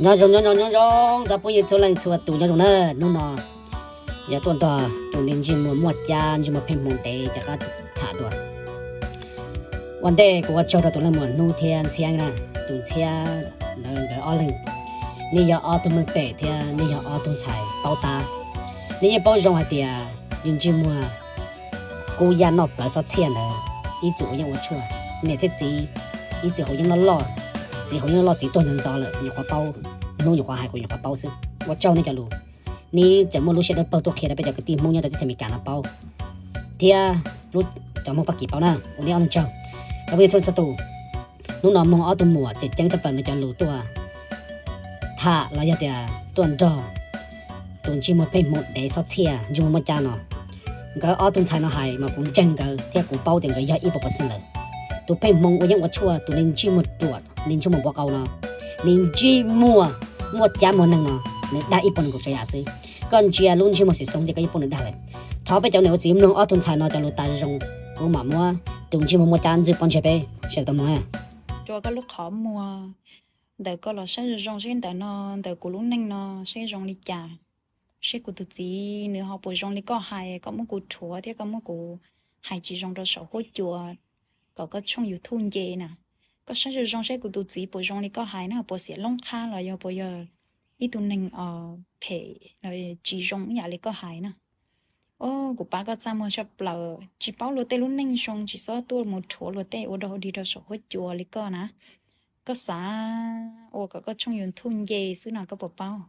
Nyob zoo, nyob zoo, nyob zoo cov phooj ywg txhua leej txhua tus, nyob zoo na. Hnub no yog tuaj nrog tus neeg ntsej muag muaj cab, ntsej muag pheej hmoo dev rov qab tham dua. Ua ntej kuv ua tsaug rau tus leej muam Hnub thiab Ntxhiab na, tus Ntxhiab ntawd nkawd ob leeg, nej yog ob tug neeg phem thiab nej yog ob tug ntxhais paub tab. Nej yeej paub zoo hais tias tus ntsej muag kub yaj noj plawv xob txhiaj ntawd ib txwm ua yeeb ua tshuaj, niam thiab txiv ib txwm haus yeeb loj loj, txiv haus yeeb loj txiv tuag ntxov ntxov lawm nyuam qhuav paub, Hnub nyuam qhuav hais kuv nyuam qhuav paub xwb. Ua tsaug nej cov lus, nej tseem muaj lub siab dawb paug tuaj qhia rau peb cov kwv tij Hmoob nyob rau teb chaws Amelikas no paub, thiab lub cov Hmoob Fab Kis paub na, ua nej ob leeg tsaug. Cov phooj ywg txhua txhua tus, hnub no moog ob tug muam tseem ceeb tshaj plaws nws cov lus tuaj tham los yog tias tuaj nrog tus ntsej muag pheej hmoo dev xob txhiaj ntsej muag muaj cab no. Nkawd ob tug ntxhais no hais mas kuv ntseeg nkawd thiab kuv paub tias nkawd yog ib puas percent lawm. Tus pheej hmoo ua yeeb ua tshuaj, tus neeg ntsej muag ruam, neeg ntsej muag npuav qau no, neeg ntsej muag muaj cab muag neeg no, nws dag ib puas nees nkaum tsav yam xwb. Koj ntsia lub ntsej muag xim xoo ces koj yeej paub nws dag lawm. Thov peb cov niam ua txiv mloog ob tug ntxhais no cov lus tas zoo, kuv mam muab tus ntsej muag muaj cab ntxwg pob ntseg peb sawv daws tau mloog na. Rua koj lub qhov muag ntawm koj los saib zoo zoo seb ntawm no, ntawm kuv lub neej no seb zoo li cas, seb kuv tus txiv nws ho puas zoo li koj hais, koj muab kuv rhuav thiab koj muab kuv hais tsis zoo rau saum huab cua kom koj tshooj YouTube nce na. Koj saib zoo zoo seb kuv tus txiv puas zoo li koj hais na, puas xiam loob qhab los yog puas yog ib tug neeg phem tsis zoo ib yam li koj hais na. Kuv pab koj txaj muag tshaj plaws, tsis paub luag tej lub neej zoo tsis txhob tuaj mus rhuav luag tej ua dog ua dig rau saum huab cua li koj na. Koj xav ua kom koj tshooj YouTube nce xwb no koj puas paub?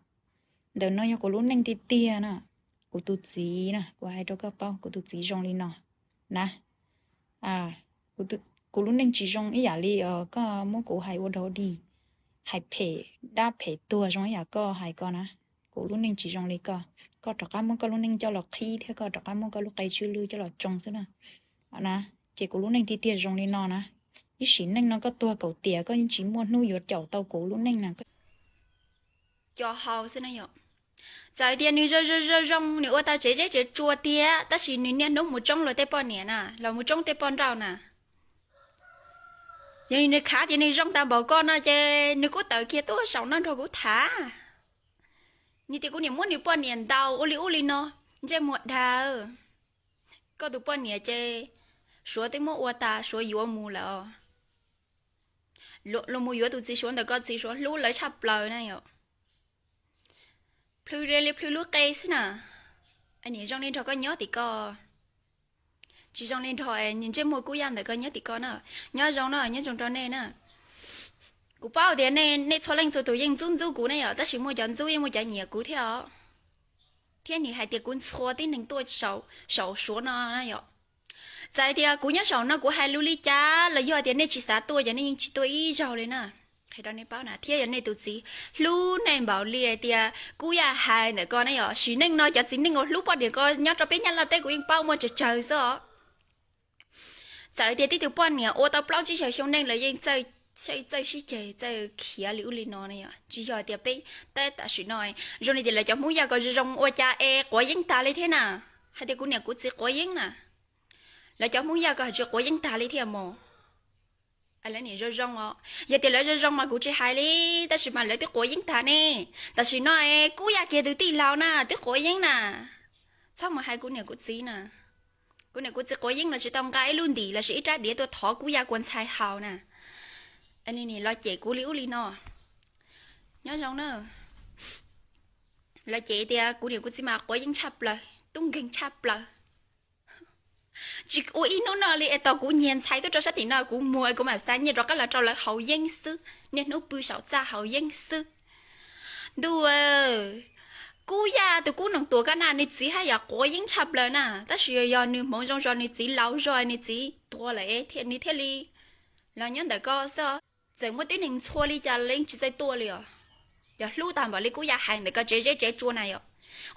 Ntawm no yog kuv lub neej tiag tiag na, kuv tus txiv na, kuv hais rau koj paub, kuv tus txiv zoo li no na. Kuv lub neej tsis zoo ib yam li koj muab kuv hais ua dog ua dig, hais phem dab phem tuag zoo ib yam koj hais ko na. Kuv lub neej tsis zoo li koj, koj rov qab muab koj lub neej coj los qhib thiab koj rov qab muab koj lub qe tswb lwb coj los tsoo xwb na. Na, ces kuv lub neej tiag tiag zoo li no na. Ib sim neej no koj tuag kaum tiam koj yeej tsis muaj hnub yuav caum tau kuv lub neej na. Co hau xwb na yom. Txawm tias nws zoo zoo zoo zoo, nws ua tau tsev zeb tsev tsua tiag, tab sis nws niaj hnub mus tsoob luag tej poj niam na, los mus tsoob tej poj nrauj na. Yog nws khav tias nws zoo tag npaum ko no ces nws kuj tawm kiag tuaj saum no nrog kuv tham. Nws tias kuv niam muab nws poj niam ntaus ua li ub li no, ntsej muag dhau. Koj tus poj niam ces Suav twb muab ua tas, Suav yuav mus lawm os. Luag mus yuav tus txiv Suav ntawm ko, txiv Suav hlub lawv tshaj plaws na yom. Plhws li plhws lub qe xwb na. Niam zoo li nrog koj nyob tim ko, tsis zoo li nrog ntsej muag kub yaj ntawm ko nyob tim ko na. Nyob zoo na, nyob zoo rau nej na. Kuv paub tias nej txhua leej txhua tus yeej ntxub ntxub kuv ne yom, tab sis muaj cov ntxub yeej muaj cov nyiam kuv thiab os. Thiab nws hais tias kuv ntxhua tib neeg tuaj saum Suav no na yom. Txawm tias kuv nyob saum no kuv hais lus li cas los yog tias nej tsis xav tuaj ces nej yeej tsis tuaj ib zaug li na. Qhia rau nej paub na, thiab yog nej tus txiv hlub nej npaum li hais tias kub yaj hais ntawm ko ne yom, sim neej no cov txiv neej uas hlub poj niam ko nyob rau peb Nyab Laj teb kuv yeej paub muaj tsawg tsawg xwb os. Txawm tias tib tug poj niam ua tau plaub tsib caug xyoo neej lawm yeej txawj sib ceg txawj khiav li ub li no ne yom, tsis yog tias peb teb tam sim no zoo li tias lawv cov Hmoob Yaj ko zoo zoo ua cas es quav yeeb tag li thiab na. Hais tias kuv niam kuv txiv quav yeeb na, lawv cov Hmoob Yaj ko hais tsis quav yeeb tag li thiab mos. Lawv niam zoo zoo os, yog tias lawv zoo zoo mas kuv tsis hais li, tab sis mas lawv twb quav yeeb tag ne. Tam sim no es kub yaj kiag tus tij laug na twb quav yeeb na. Txhob mus hais kuv niam kuv txiv na. Kuv niam kuv txiv quav yeeb los tsis tau nqa ib lub ntim los sis ib rab diav tuaj thov kub yaj kua ntxhais haus na. Los cem kuv li ub li no. Nyob zoo na. Los cem tias kuv niam kuv txiv mas quav yeeb tshaj plaws, tub nkeeg tshaj plaws. Tsis ua ib hnub no li es tos kuv nyiag ntxhais tuaj rau sab tim no kuv muag kuv mam xa nyiaj rov qab los rau lawv haus yeeb xwb, niaj hnub pw saum txaj haus yeeb xwb. Ntuj, kub yaj tus kub noog tuam kaj na nws txiv haj yam quav yeeb tshaj plaws na, tab sis yog nws hmoov zoo zog nws txiv laus zog nws txiv tuag lawm es thiaj nws thiaj li los nyob ntawm ko xwb. Txawm muaj tib neeg ntxhua li cas los yeej tsis txawj tuaj li os. Yog hlub tag npaum li kub yaj hais ntawm ko tsev zeb tsev tsua na yom,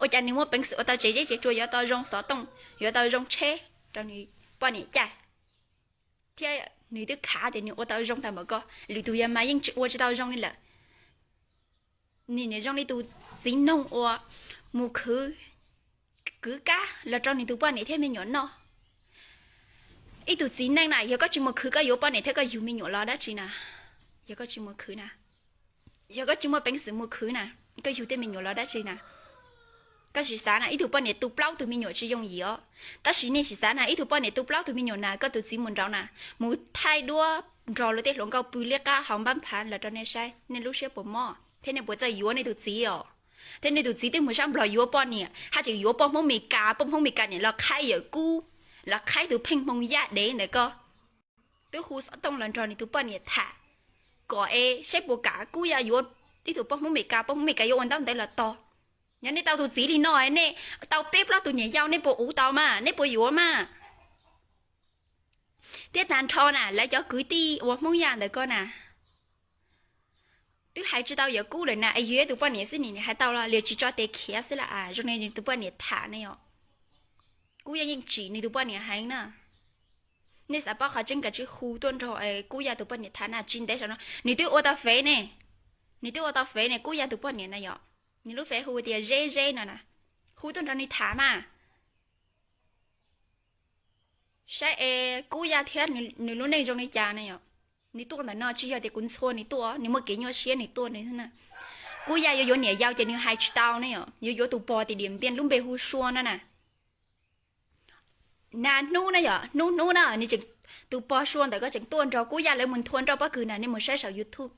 ua cas nws muaj peev xwm ua tau tsev zeb tsev tsua, yuav tau zoo xov tooj, yuav tau zoo tsheb rau nws poj niam caij, thiab nws twb khav tias nws ua tau zoo tag npaum ko, lwm tus yog mas yeej tsis ua tsis tau zoo li lawm. Nws niam zoo li tus txiv noog uas mus khwv kwv kab los rau nws tus poj niam thiab me nyuam noj. Ib tug txiv neej na yog koj tsis mus khwv koj yuav poj niam thiab koj yug me nyuam los dab tsi na? Yog koj tsis mus khwv na, Yog koj tsis muaj peev xwm mus khwv na, koj yug tej me nyuam los dab tsi na? Koj sim xav na, ib tug poj niam tu plaub tug me nyuam tsis yooj yim os. Tab sis nej sim xav na, ib tug poj niam tu plaub tug me nyuam na, koj tus txiv mus nraud na, mus thaij duab nrog luag tej hluas nkauj pw liab qab haus npab phav los rau nej saib, nej lub siab puas mob thiab nej puas txawj yuav nej tus txiv os? Thiab nej tus txiv twb mus sab Nplog yuav poj niam, haj tseem yuav poj Hmoob Mes Kas, poj Hmoob Mes Kas niam los qhaib yawm Kub, los qhaib tus pheej hmoo yaj dev ntawm koj. Twb hu xov tooj los nrog nws tus poj niam tham kom es saib puas kam Kub Yaj yuav ib tug poj Hmoob Mes Kas, poj Hmoob Mes Kas yuav ua ntaub ntawv los tog. Yog nej tau tus txiv li no, nej tau peb plaub tus niam yau, nej puas uv tau mas, nej puas yuav mas? Thiab tag nrho na, lawv cov kwv tij uas Hmoob Yaj ntawm koj na, twb hais tsis tau yawm Kub lawm na, es yog ib tug poj niam xwb nim hais tau los li tsis tso tes khiav xwb las, zoo li nws tus poj niam tham ne yom. Kub Yaj yeej tsim nws tus poj niam heev na. Nej xav paub qhov tseeb kav tsij hu tuaj nrog Kub Yaj tus poj niam tham na, tsis ntev saum no nws twb ua tau fev ne, nws twb ua tau fev ne, Kub Yaj tus poj niam na yom. Nws lub fev hu tias Zeb Zeb no na, hu tuaj nrog nws tham mas. Saib es Kub Yaj thiab nws lub neej zoo li cas ne yom. Nws tuaj ntawm no tsis yog tias kuv ntxhua nws tuaj, nws muaj kev nyuaj siab nws tuaj nws na. Kub Yaj yuav yuav niam yau ces nws hais tsis tau ne yom, yuav yuav tus pog tim Diam Npiaj lub npe hu Sua no na. Na hnub na yom, hnub hnub na nws tseem, tus pog Sua ntawm koj tseem tuaj nrog Kub Yaj lawv mus nthua nroj pob kws na, nej mus saib saum YouTube.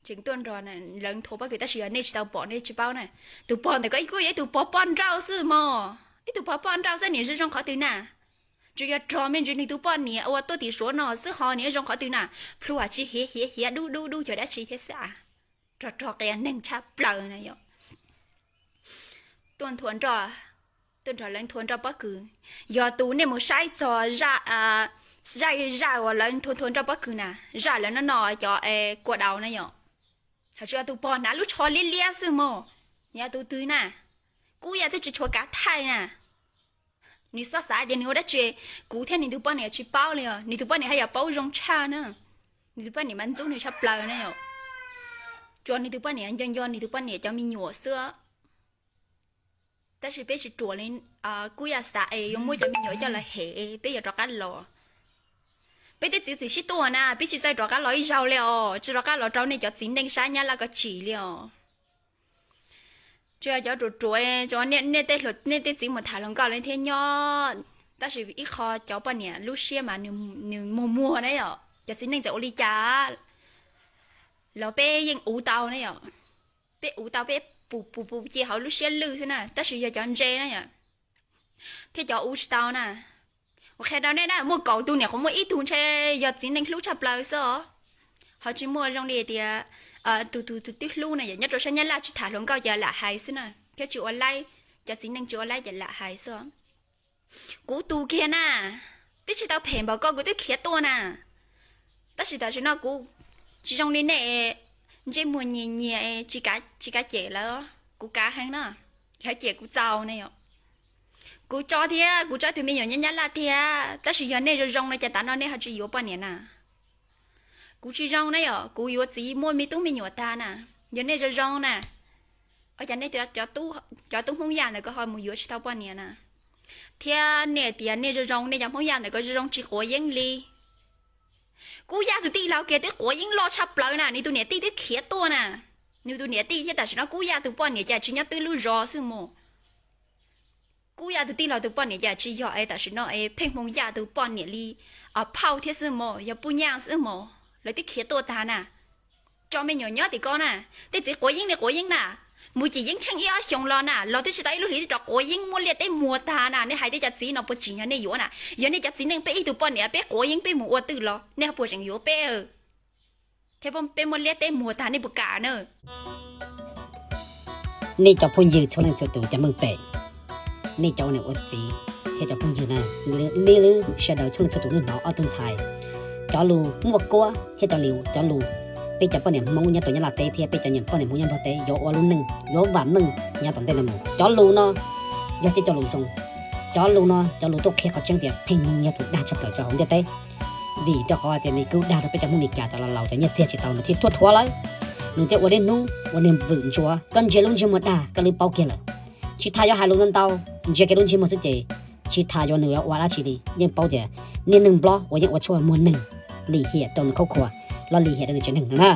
Tseem tuaj nrog lawv nthua pob kws tab sis yog nej tsis tau pom nej tsis paub na. Tus pog ntawm koj kuj yog ib tug pog poj nrauj xwb mog, ib tug pog poj nrauj xwb, niam zoo zoo qhov twg na? Tsuas yog rog me ntsis nws tus poj niam uas tuaj tim Suav no xwb ho niam zoo qhov twg na? Plhu as tsis hiav hiav hiav dub dub dub cov dab tsi thiab xwb a. Rog rog qias neeg tshaj plaws na yom. Tuaj nthua nroj, tuaj nrog lawv nthua nroj pob kws. Yog tus nej mus saib txog zaj, zaj uas lawv nthua nthua nroj pob kws na, zaj lawv no no cov kua daus na yom. Hos tsuas yog tus pog hnav lub tsho liab liab xwb mog, yog tus twg na? Kub Yaj twb tsis tshua kav thaij na. Nws xob xav tias nws ua dab tsi, kuv thiab nws tus poj niam tsis paub li os, nws tus poj niam haj yam paub zoo tshaj na. Nws tus poj niam mas ntxub nws tshaj plaws na yom. Tsuas nws tus poj niam nco nco nws tus poj niam cov me nyuam xwb. Tab sis peb tsis ruam li Kub Yaj xav es yuav muab cov me nyuam coj los hem peb yuav rov qab los. Peb twb txiav txim sib tuaj na, peb tsis txawj rov qab los ib zaug li os, tsis rov qab los rau nej cov txiv neej sab Nyab Laj ko tsim li os. Tsuas yog cov ruam ruam, nej tej txiv mus tham hluas nkauj li thiab nyob. Tab sis ib qho cov poj niam lub siab mas nws muag muag na yom, cov txiv neej txawm ua li cas los peb yeej uv tau na yom. Peb uv tau, peb pus pus pus cia hauv lub siab lwj xwb na, tab sis yog cov ntse na yom, thiab cov uv tsis tau na. Kuv qhia rau nej na, muaj kaum tug niam qhuav muaj ib tug ntshe yog txiv neej hlub tshaj plaws xwb os. Ho tsis muaj zoo li tias tus tus tus twb hlub na yom, nyob rau sab Nyab Laj tsis tham hluas nkauj ces lam hais xwb na, thiab tsis ua laib, cov txiv neej tsis ua laib ces lam hais xwb. Kuv tus kiag na, twb tsis tau phem npaum koj kuv twb khiav tuaj na. Tab sis tam sim no kuv tsis zoo li nej, ntsej muag nyias nyias tsis kav cem lawv, kuv kav heev na, lawv cem kuv txaus ne yom. Kuv tso thiab kuv tso tus me nyuam nyob Nyab Laj tiag, tab sis yog nej zoo zoo no cas tav no nej ho tsis yuav poj niam na? Kuv tsis zoo na yom, kuv yuav txiv muaj me tub me nyuam tag na. Yog nej zoo zoo na, ua cas nej cov tub Hmoob Yaj ntawm ko ho mus yuav tsis tau poj niam na? Thiab nej tias nej zoo zoo, nej cov Hmoob Yaj ntawm ko zoo zoo tsis quav yeeb li. Kub Yaj tus tij laug kiag twb quav yeeb loj tshaj plaws na, nws tus niam tij twb khiav tuaj na. Nws tus niam tij thiab tam sim no Kub Yaj tus poj niam cas tsis nyob twb lub zos xwb mos. Kub Yaj tus tij laug tus poj niam cas tsis yog es tam sim no es Pheej Hmoo Yaj tus poj niam li phauj thiab xwb mos, yog puj nyaj xwb mos, lawv twb khiav tuaj tag na. Tso me nyuam nyob tim ko na, tej txiv quav yeeb li quav yeeb na, mus cim yeeb tsheej ib ob xyoos los na los twb tsis tau ib lub hlis twb rov quav yeeb muaj liaj teb muag tag na. Nej hais tias cov txiv no puas tsim nyog nej yuav na? Yog nej cov txiv neej peb ib tug poj niam peb quav yeeb peb mus ua twj los nej puas tseem yuav peb? Thiab peb muaj liaj teb muag tag nej puas kam na? Nej cov phooj ywg txhua leej txhua tus cov meej pem, nej cov ua niam ua txiv thiab cov phooj ywg na, nej lub sawv daws txhua leej txhua tus nej hnov ob tug ntxhais cov lus muaj kuab thiab cov lus, cov lus peb cov poj niam Hmoob nyob rau Nyab Laj teb thiab peb cov poj niam Hmoob nyob Nplog teb yuav ua lub neej, yuav vam meej yav tom ntej no mus. Cov lus no yog tej cov lus zoo, cov lus no cov lus tuaj qhia qhov tseeb tias Pheej Hmoo yog tus dag tshaj plaws rau hauv ntiaj teb. Vim rau qhov tias nws kuj dag rau peb cov Hmoob Mes Kas cov laus laus cov nyiaj txiag tsis tau, nws thiaj tuaj rhuav lawv. Nws thiaj ua niaj hnub ua niaj vwm ntsuav, koj ntsia lub ntsiab muag dag koj li paub kiag lawm. Tsis tas yuav hais lus ntau ntau, ntsia kiag lub ntsiab muag xwb ces tsis tas yuav nws yuav ua dab tsi li yeej paub tias niag neeg Nplog uas yeej ua tshuaj muag neeg lim hiam rau nws khaub khuas los lim hiam rau nws tsev neeg no na.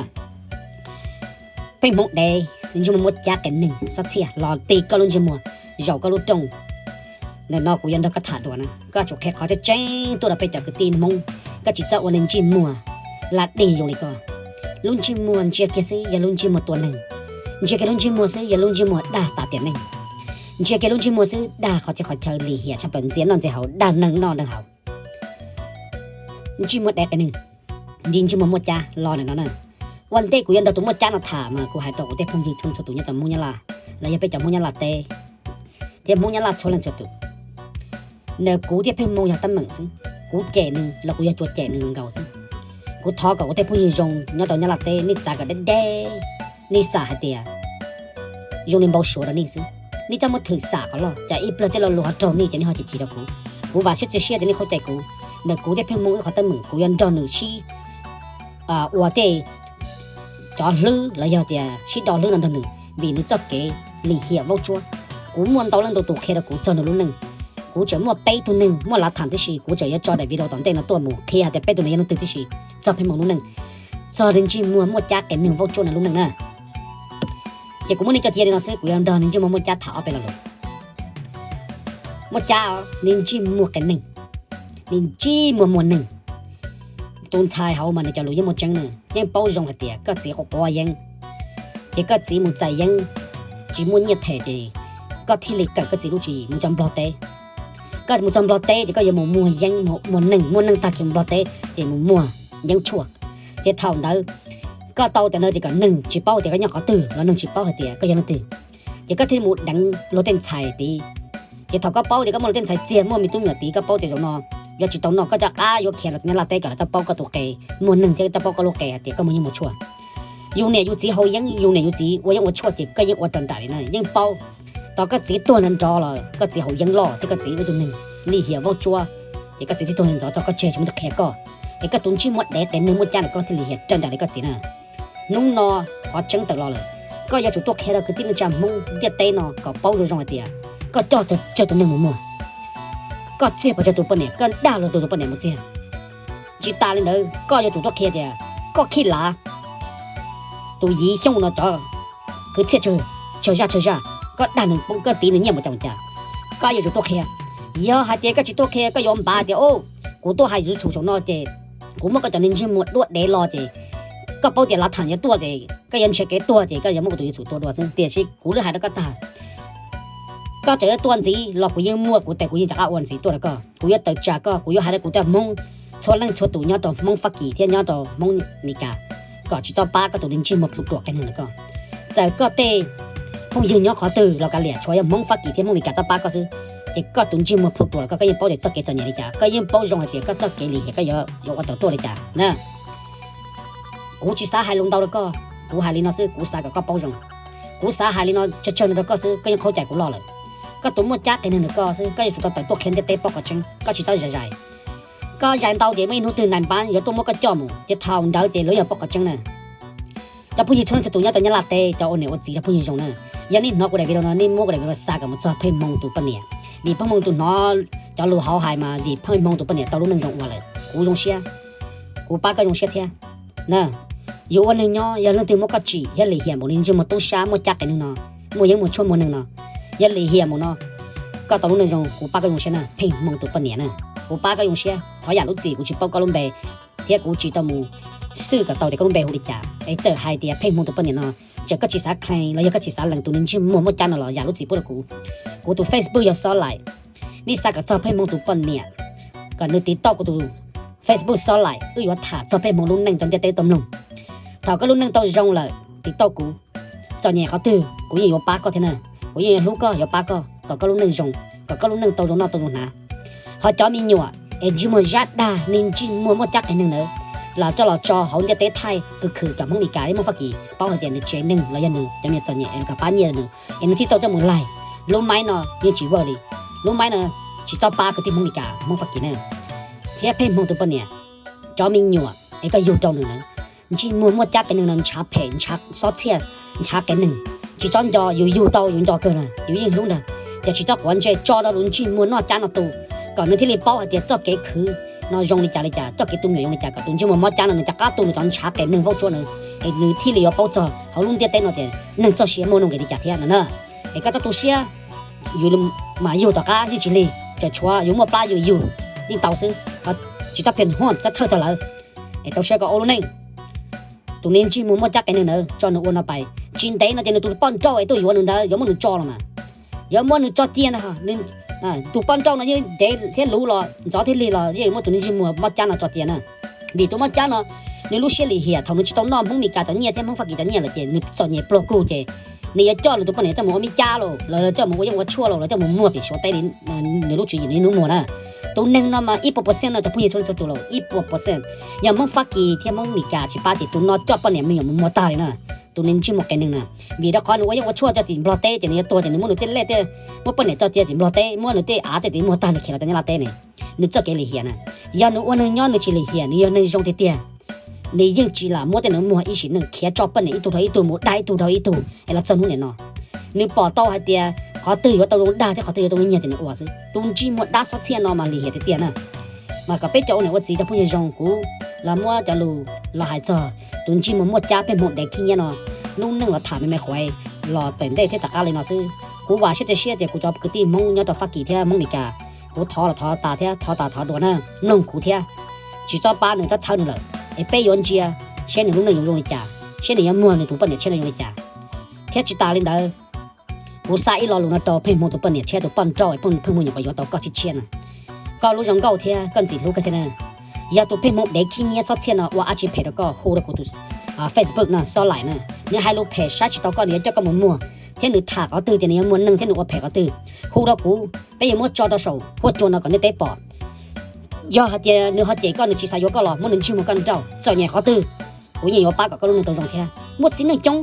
Pheej Hmoov dev, ntsej muag muab cab qias neeg xob txhiaj los ti koj lub ntsej muag, zaum koj lub rooj. Ntawm no kuv yuav nrog koj tham dua na, koj tsum qhia qhov tseeb tseeb tuaj rau peb cov kwv tij Hmoob, koj tsis txhob ua neeg ntsej muag lam dig zoo li koj. Lub ntsej muag ntsia kiag xwb yog lub ntsej muag tua neeg, ntsia kiag lub ntsej muag xwb yog lub ntsej muag dag tas tiam neej, ntsia kiag lub ntsej muag xwb dag qhov txhia qhov chaw lim hiam tshaj plaws, ntxias noj ntxias haus, dag neeg noj neeg haus. Ntsej muag dev qias neeg, ntsej muag muaj cab los ntawm no na. Ua ntej kuv yuav nrog tus muaj cab no tham mas kuv hais rau kuv tej phooj ywg txhua leej txhua tus nyob rau Hmoob Nyab Laj los yog peb cov Hmoob Nyab Laj teb, thiab Hmoob Nyab Laj txhua leej txhua tus. Ntawm kuv thiab Pheej Hmoo yog teeb meem xwb, kuv cem nws los kuv yog cua cem nws zoo nkaus xwb. Kuv thov kom kuv tej phooj ywg zoo nyob rau Nyab Laj teb nej txav kom deb deb, nej xam hais tias zoo li npau suav rau nej xwb. Nej txhob muab thwm xam qhov loj, tsam ib pliag tej lo lus ho raug nej ces nej ho chim chim rau kuv. Kuv vam siab txias siab tias nej khaub cai kuv. Ntawm kuv thiab Pheej Hmoo wb qhov teeb meem kuv yuav nrog nws sib ua tej cov hlwb los yog tias sib do hlwb no nrog nws vim nws txoj kev lim hiam vaub tsuab. Kuv muaj ntau leej ntau tus qhia rau kuv txog nws lub neej. Kuv tseem muaj peb tug neeg muaj lav tham tib si, kuv tseem yuav tso daim video tom ntej no tuaj mus qhia hais tias peb tug no yog leej twg tib si, txog Pheej Hmoo lub neej, txog nws ntsej muag muaj cab qias neeg vaub tsuab no lub neej na. Ces kuv muab nej coj cia li no xwb, kuv yuav nrog nws ntsej muag muaj cab tham ob peb lo lus. Muaj cab, nws ntsej muag qias neeg, nws ntsej muag muag neeg. Tus ntxhais hauv mas nws cov lus yeej muaj tseeb na, yeej paub zoo hais tias koj txiv quav quav yeeb, ces koj txiv mus txais yeeb tsis muaj nyiaj them ces koj thiaj li kawm koj txiv lub tswv yim mus txog Nplog teb. Koj mus txog Nplog teb ces koj yuav mus muag yeeb, muag neeg, muag neeg tag kis Nplog teb ces mus muag yeeb tshuaj. Ces thaum ntawd koj tau tias no ces kom neeg tsis paub tias koj nyob qhov twg los neeg tsis paub hais tias koj yog leej twg. Ces koj thiaj mus deev luag tej ntxhais tid. Ces thaum koj paub tias koj muaj luag tej ntxhais txiag, muaj me tub me nyuam tid, koj paub tias zaum no yuav tsis tau noj, koj cov qab yuav khiav los nyob Nyab Laj teb kom lawv txhob paub koj tus qe muag neeg thiab txhob paub koj lub qe hais tias koj muag yeeb muag tshuaj. Yus niam yus txiv haus yeeb, yus niam yus txiv ua yeeb ua tshuaj ces koj yeej ua raws nraim li na, yeej paub. Tau koj txiv tuag nrov nrov los koj txiv haus yeeb loj thiab koj txiv ua tus neeg lim hiam vaub tsuab, ces koj txiv thiaj tuag nrov txog koj tseg tsis muaj tus qhia koj. Es koj tus ntsej muag dev qias neeg muaj cab ntawm koj thiaj lim hiam raws nraim li koj txiv na. Hnub no qhov tseeb tawm los lawm, koj yuav tsum tuaj qhia rau kwv tij neej tsa Hmoob ntiaj teb no kom paub zoo zoo hais tias koj coj tsawg tus neeg mus muag, koj txiag pes tsawg tus poj niam, koj dag los tus tus poj niam mus txiag. Tsis tas li ntawd koj yuav tsum tuaj qhia tias koj khib lav tus Yiv Xyooj no cov kwv txhiaj tsawg zaj tsawg zaj, koj dag nws poob koj tiv nws nyiaj mus cas mus cas, koj yuav tsum tuaj qhia. Yog hais tias koj tsis tuaj qhia koj yuav npav tias o, kuv tuaj hais YouTube saum no ces kuv muab koj cov neeg ntsej muag duab dev los ces koj paub tias lav tham yuav tuaj ces koj yuav ntshe kev tuag ces koj yuav muab kuv tus YouTube tua dua xwb. Tiam sis kuv lwb hais rau koj tag, koj tseem yuav tuaj ntxiv los kuv yeej muaj kuv tes, kuv yeej rov qab ua ntxiv tuaj rau koj. Kuv yuav tawm tsam koj, kuv yuav hais rau kuv tej Hmoob, txhua leej txhua tus nyob rau Hmoob Fab Kis thiab nyob rau Hmoob Mes Kas kom tsis txhob pab koj tus neeg ntsej muag plhu ruam qias neeg ntawm koj. Txawm koj tej phooj ywg nyob qhov twg los kav liam, tsuas yog Hmoob Fab Kis thiab Hmoob Mes Kas txhob pab koj xwb, ces koj tus ntsej muag plhu ruam los koj, koj yeej paub tias txoj kev txom nyem li cas, koj yeej paub zoo hais tias koj txoj kev lim hiam koj yuav yuav ua tawm tuaj li cas na. Kuv tsis xav hais lus ntau rau koj, kuv hais li no xwb kuv xav kom koj paub zoo. Kuv xav hais li no tsawg tsawg no rau koj xwb, koj yeej khaub cai kuv loj lawm. Koj tus muaj cab qias neeg ntawm koj xwb, koj yuav tsum tau tawm tuaj qhia ntiaj teb paub qhov tseeb, koj tsis txhob zais zais. Koj zais ntau ces muaj ib hnub twg nais npab yuav tuaj muab koj coj mus ces thaum ntawd ces lawv yog paub qhov tseeb na. Cov phooj ywg txhua leej txhua tus nyob rau Nyab Laj teb, cov ua niam ua txiv cov phooj ywg zoo na, yog nej hnov kuv daim video no nej muab kuv daim video xa kom mus txog Pheej Hmoo tus poj niam, vim Pheej Hmoo tus hnov cov lus hauv hais mas vim Pheej Hmoo tus poj niam tau lub neej zoo ua lawm, kuv zoo siab, kuv pab koj zoo siab thiab. Na, yus ua neeg nyob yog leej twg muab koj tsim thiab lim hiam npaum li ntsej muag tub sab muaj cab qias neeg no, muaj yeeb muaj tshuaj muag neeg no, yog lim hiam npaum no, koj tau lub neej zoo kuv pab koj zoo siab na, Pheej Hmoo tus poj niam na, kuv pab koj zoo siab. Thov yam lub txim kuv tsis paub koj lub npe thiab kuv tsis tau mus xwj kom tau tias koj lub npe hu li cas, es txawm hais tias Pheej Hmoo tus poj niam no, txawm koj tsis xav kheev los yog koj tsis xav lees tus neeg ntsej muag muaj cab no los yam lub txim pub rau kuv. Kuv tus Facebook yog Xob Laim, nej xa kom txog Pheej Hmoo tus poj niam, kom nws tiv tauj kuv tus Facebook Xob Laim, wb yuav tham txog Pheej Hmoo lub neej rau ntiaj teb tau mloog. Thaum koj lub neej tau zoo lawm tiv tauj kuv, txom nyem qhov twg kuv yeej yuav pab koj thiab na, kuv yeej yuav hlub koj yuav pab koj kom koj lub neej zoo, kom koj lub neej tau zoo noj tau zoo hnav. Ho cov me nyuam es ntsej muag zab dag, neeg ntsej muag muaj cab qias neeg ntawd los coj los tso hauv ntiaj teb thaij kws khwm kom Hmoob Mes Kas thiab Hmoob Fab Kis paub hais tias nws tsev neeg los yog nws cov me nyuam txom nyem es nws kom pab nyiaj nws es nws thiaj tau coj mus laig. Lub maib no yeej tsis vaj li, lub maib no tsis txhob pab kwv tij Hmoob Mes Kas Hmoob Fab Kis na, thiab Pheej Hmoo tus poj niam. Cov me nyuam es koj yug rau nws na, ntsej muag muaj cab qias neeg no ntshav phem ntshav xob txhiaj, ntshav qias neeg, tsis txhob nco, yus yug tau yus nco kawg na yus yeej hlub ntag, ces tsis txhob quav ntsej tso rau tus ntsej muag noj cab no tu, kom nws thiaj li paub hais tias txoj kev khwv no zoo li cas li cas, txoj kev tu me nyuam zoo li cas, kom tus ntsej muag mob cab no nws rov qab tu nws cov ntshav qias neeg vaub tsuab na, es nws thiaj li yuav paub txog hauv lub ntiaj teb no tias neeg txoj sia muaj nuj nqis li cas thiab no na. Es koj txhob tu siab, yus mas yug tom qab yeej tsis lig, tseem tshuav yus muaj plab yus yug yeej tau xwb, tsis txhob pheej hua txhawj txog lawv. Es tau siab koj ua lub neej. Tus niag ntsej muag muaj cab qias neeg ntawd tso nws ua no pais, tsis ntev no ces nws tus poj nrauj es tuaj yuav nws ntawd yuav muab nws tso los mas, yuav muab nws tso cia ntag. Tus poj nrauj no yeej ntev thiab luv los ntxov thiab lig los yeej muab tus niag ntsej muag mob cab no tso cia na. Vim tus mob cab no, nws lub siab lim hiam thaum nws tsis tau noj Hmoob Mes Kas cov nyiaj thiab Hmoob Fab Kis cov nyiaj lawm ces nws txom nyem pluag kug ces nws yuav coj nws tus poj niam coj mus ua me cab los los coj mus ua yeeb ua tshuaj los los coj mus muag pem Suav teb li nws lub tswv yim nws hnub muag na. Tus neeg no mas ib puas percent no cov phooj ywg txhua leej txhua tus los ib puas percent, yog Hmoob Fab Kis thiab Hmoob Mes Kas tsis pab ces tus no coj poj niam me nyuam mus muag tag li na. Tus niag ntsej muag qias neeg na, vim rau qhov nws ua yeeb ua tshuaj coj tim Nplog teb ces nws yuav tuag ces nws muab nws tej lej tej, muab poj niam tso cia tim Nplog teb, muab nws tej av tej tim muag tag nws khiav los cov Nyab Laj teb ne. Nws txoj kev lim hiam na, yog nws ua neeg nyob nws tsis lim hiam, nws yog neeg zoo tiag tiag, nws yeej tsis lam muab tej nws muag ib sim neej khiav tso poj niam ib tug dhau ib tug mus dag ib tug dhau ib tug es los txog hnub niam no. Nws pom tau hais tias qhov twg yuav tau zoo dag thiab qhov twg yuav tau zoo nyiag ces nws ua xwb. Tus ntsej muag dab xob txhiaj no mas lim hiam tiag tiag na. Mas kom peb cov ua niam ua txiv cov phooj ywg zoo, kuv los muab cov lus los hais txog tus ntsej muag muaj cab pheej hmoo dev khib nyiab no, lub neej los tham me me qhuav los pem ntej thiab tom qab li no xwb. Kuv vam siab tias siab tias kuv cov kwv tij Hmoob nyob rau Fab Kis thiab Hmoob Mes Kas, kuv thov los thov tas thiab thov tas thov dua na, mloog kuv thiab, tsis txhob pab nws txhob txhawb nws lawm, es peb yuav ntsia seb nws lub neej yuav zoo li cas, seb nws yuav muag nws tus poj niam tshiab no zoo li cas. Thiab tsis tas li ntawd, kuv xa ib lo lus no rau pheej hmoo tus poj niam tshiab tus poj nrauj pheej hmoo nyuam qhuav yuav tau koj tshiab tshiab na. Koj lub zoo nkauj thiab koj ntxim hlub kawg thiab na. Yog tus pheej hmoo dev khib nyiab xob txhiaj no ua dab tsi phem rau koj hu rau kuv tus Facebook no, Xob Laim na. Nws hais lus phem saib tsis tau koj nws yuav coj koj mus muag, thiab nws tham qhov twg tias nws yuav muag neeg thiab nws ua phem qhov twg, hu rau kuv, peb yuav muab tso rau saum huab cua no kom ntiaj teb pom. Yog hais tias nws ho cem koj nws tsis xav yuav koj los muab nws ntsej muag koj nrauj txom nyem qhov twg, kuv yeej yuav pab kom koj lub neej tau zoo thiab. Muaj txiv neej coob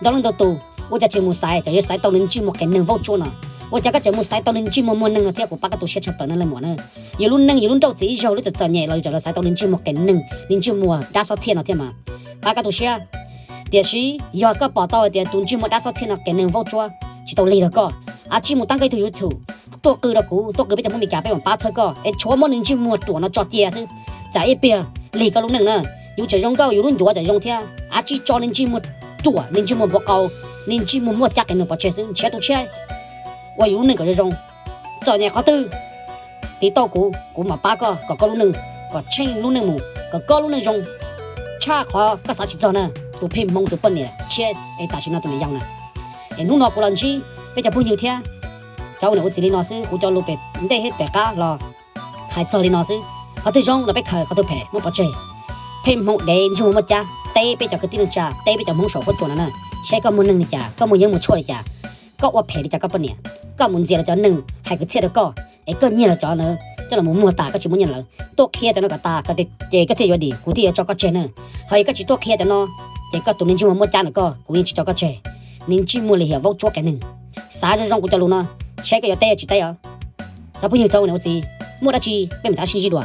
ntau leej ntau tus, ua cas tseem mus xaiv, cov yuav xaiv tau nws ntsej muag qias neeg vaub tsuab no? Ua cas koj tseem mus xaiv tau nws ntsej muag muag neeg no thiab? Kuv pab koj tu siab tshaj plaws na leej muam na. Yus lub neej yus lub nrauj txiv ib zaug lub txom txom nyem los yus tseem los xaiv tau nws ntsej muag qias neeg, nws ntsej muag dab xob txhiaj no thiab mas, pab koj tu siab. Tiam sis yog koj pom tau hais tias tus ntsej muag dab xob txhiaj no qias neeg vaub tsuab tsis tau lig rau koj, a tsij mus tab koj ib tug YouTube tuaj qw rau kuv, tuaj qw peb cov Hmoob Mes Kas peb mam pab txhawb koj es tshuav muab nws ntsej muag ruam no tso cia xwb. Tsam ib pliag lig koj lub neej na, yus tseem zoo nkauj yus lub ncuav tseem zoo thiab, a tsij tso nws ntsej muag ruam, nws ntsej muag npuav qau, nws ntsej muag muaj cab qias neeg pov tseg xwb, nrhiav tus tshiab ua yus lub neej kom zoo zoo. Txom nyem qhov twg, tiv tauj kuv, kuv mam pab koj kom koj lub neej, kom tsheej lub neej mus kom koj lub neej zoo tshaj qhov koj xav tsis txog na. Tus pheej hmoo tus poj niam tshiab es tam sim no tus niam yau na. Es hnub no kuv los ntsib peb cov phooj ywg thiab cov ua niam ua txiv li no xwb, kuv cov lus pem ntej thiab pem qab los hais txog li no xwb. Qhov twg zoo los peb khaws, qhov twg phem muab pov tseg. Pheej hmoo dev ntsej muag muaj cab teb peb cov kwv tij neej tsa, teb peb cov Hmoob saum huab cua no na, seb koj muag neeg li cas, koj muag yeeb muag tshuaj li cas, koj ua phem li cas koj poj niam, koj mus ntxias los cov neeg hais kwv txhiaj rau koj es koj nyiag los cov ntawd coj los mus muag tas koj tsis muab nyiaj lawv. Tuaj qhia cov no kom tas ces koj thiaj yuav dim, kuv thiaj yuav tso koj tseg na. Ho yog koj tsis tuaj qhia cov no ces koj tus niag ntsej muag muaj cab ntawm koj kuv yeej tsis tso koj tseg. Niag ntsej muag lim hiam vaub tsuab qias neeg, xav zoo zoo kuv cov lus no, seb koj yuav teb tsis teb os. Cov phooj ywg cov ua niam ua txiv, muaj dab tsi peb mam rov sib ntsib dua.